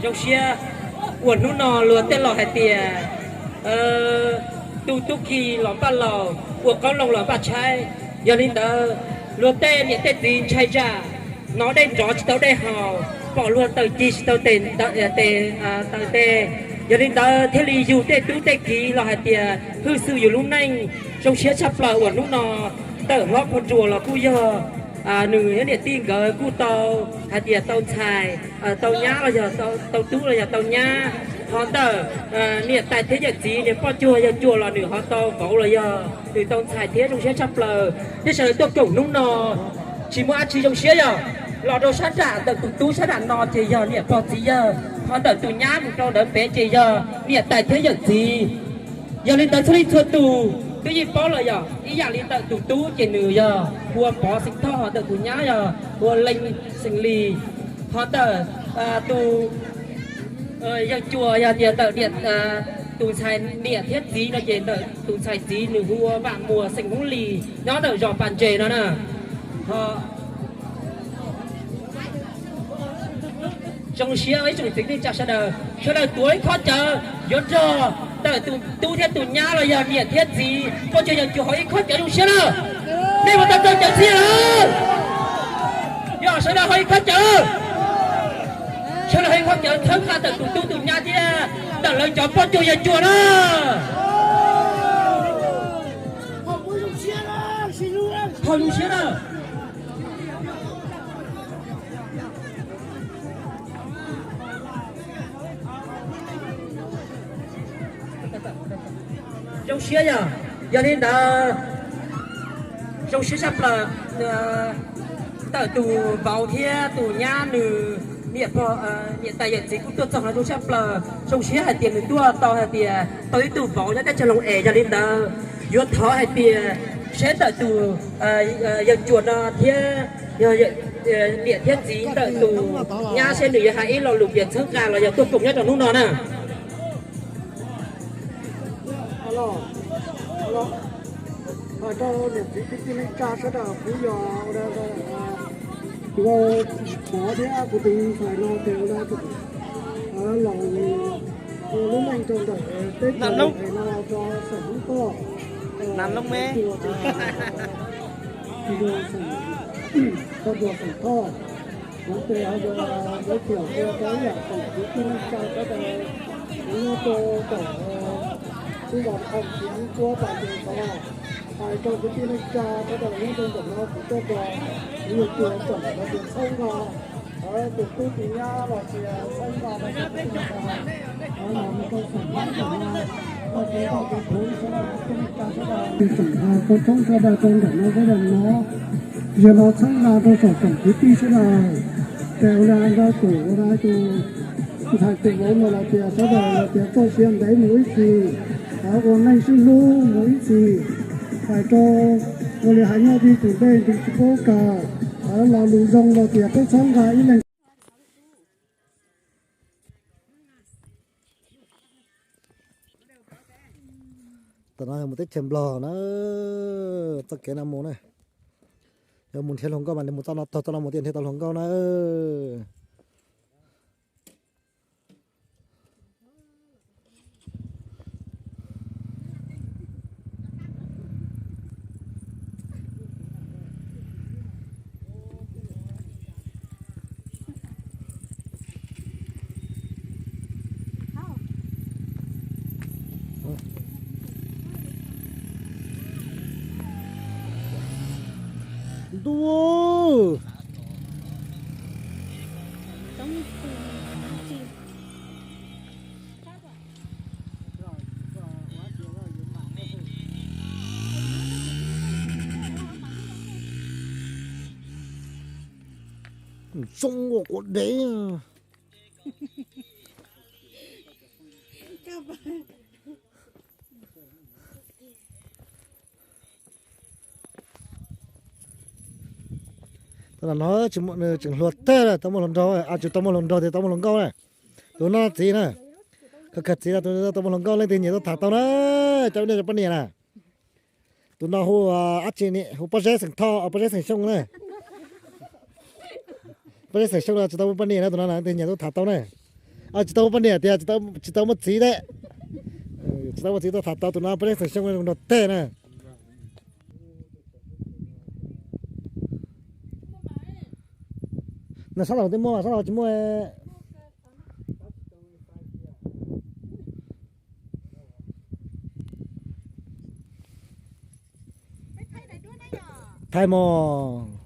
Zoo siab uas hnub no luag tej laus hais tias, tu tub ki los npaj laus, ua qoob loo los npaj tshaib. Yog li ntawd, luag tej niam tej txiv ntshai zaj, hnov dej nrov tsis tau dej haus, pom luag taws ci tsis tau tes, taws tes. Yog li ntawd thiaj li yug tej tub tej kiv los hais tias hwj xwm yus lub neej. Zoo siab tshaj plaws uas hnub no ntawm hlob Phoj Nruas los kuj yog nws thiab niam tij nkawd kuj tau hais tias tau ntxhais, tau nyab los yog tau tub los yog tau nyab. Ho ntawm niam tais thiab yawm txiv niag poj cuag yawg cuas los nws ho tau vauv los yog nws tau ntxhais thiab. Zoo siab tshaj plaws thiab sawv daws tuaj koom hnub no tsis muaj dab tsi zoo siab yog los rau sab nram ntawm tus tub sab nram no ces yog niam pog txiv yawg, ho ntawm tus nyab mus rau ntawd pem ces yog niam tais thiab yawm txiv. Yog li ntawd txhua leej txhua tus twb yeej paub lawm yog ib yam li ntawm tus tub ces nws yog hu ua Pov xeem Thoj, ho ntawm tus nyab yog hu ua Leej xeem Lis, ho ntawm tus yawg cuas yog tias ntawm tus ntxhais niam thiab txiv no ces ntawm tus ntxhais txiv nws hu ua Vam Muas xeem Hmoob Lis nyob ntawm zos Pas Ntses no na. Ho zoo siab ib tsoom txiv neej tsa sawv daws, sawv daws tuav ib khob cawv yuav nrog ntawm tus tub thiab tus nyab los yog niam thiab txiv poj cuag yawg cuas ho ib khob cawv zoo siab na. Nej mus tau rau cawv txhia lawm? Yog sawv daws ho ib khob cawv, sawv daws ho ib khob cawv txhawb nqa ntawm tus tub tus nyab thiab ntawm lawv cov poj cuag yawg cuas na. Ho zoo siab na. Zoo siab yog, yog li ntawd zoo siab tshaj plaws ntawm tus vauv thiab tus nyab nws niam pog, niam tais yawm txiv kuj tuaj txog no zoo tshaj plaws. Zoo siab hais tias nws tuaj tau hais tias tau ib tug vauv nyob teb chaws Loos Es. Yog li ntawd yuav thov hais tias seb ntawm tus yawg cuas no thiab yog niam thiab txiv ntawm tus nyab seb nws yuav hais ib lo lus piav txhawb nqa los yog tuaj koom nyob rau hnub no na. Hais rau niam txiv kwv tij neej tsa sawv daws, kuv yog ua nkauj Pov thiab kuv tus ntxhais no ces ua los lub neej rau ntawm teb chaws no rau xeem Hmoob Thoj, rau xeem Thoj. Kuv ces yog yuav tiam ua rau ib yam tsoom kwv tij neej tsa sawv daws, kuv nyob rau tom Xub Vas Thoo Kiv Kuab Pas Ntses Xov Los. Hais rau kwv tij neej tsa sawv daws nyob rau ntawm no kuv tuaj tos, kuv yuav tua tsoom hais tias txhawb nqa tus tub tus nyab los tias txhawb nqa rau tsoom hais, los mus rau xeem Hmoob ntawm no, rau tsoom hais tsoom txhawb nqa rau ntawm no sawv daws no. Yog no txhawb nqa rau saum tsoom kwv tij sawv daws, ces ua li hais rau tus, ua li tus ntxhais tus vauv no los tias sawv daws los tias txoj sia ntev mus ib txhis, ua neej sib hlub mus ib txhis. Hais rau, ua li hais nyob dib tus dej nti tsis paub kawg, lo lus zoo los tias peb txhawb nqa ib leeg. Tam no yog mus teb chaws Nplog na, txoj kev no mus na, yog mus nrhiav hluas nkauj mas nws mus txoj no tog txoj no mus thiaj nrhiav tau hluas nkauj na. Ntuj, zoo ua quav dev. Tus no tseem hluas tag, tau muaj hluas nraug, tsis tau muaj hluas nraug tias tau muaj hluas nkauj na. Tus no txiv na, khawv khawv txiv no, tus tau muaj hluas nkauj, leej twg nyiam tuaj tham tau na, cov nej cov poj niam na. Tus no hu dab tsi ne, hu Pob Zeb xeem Thoj, Pob Zeb xeem Xyooj na. Pob Zeb xeem Xyooj no tsis tau muaj poj niam na, tus no leej twg nyiam tuaj tham tau na. Tsis tau muaj poj niam tiag, tsis tau muaj txiv thiab. Tsis tau muaj txiv, tau tham tau tus no peb leej xeem Xyooj nrog tej na. Na sab laug twb muaj, sab laug tsis muaj. Thaij mog.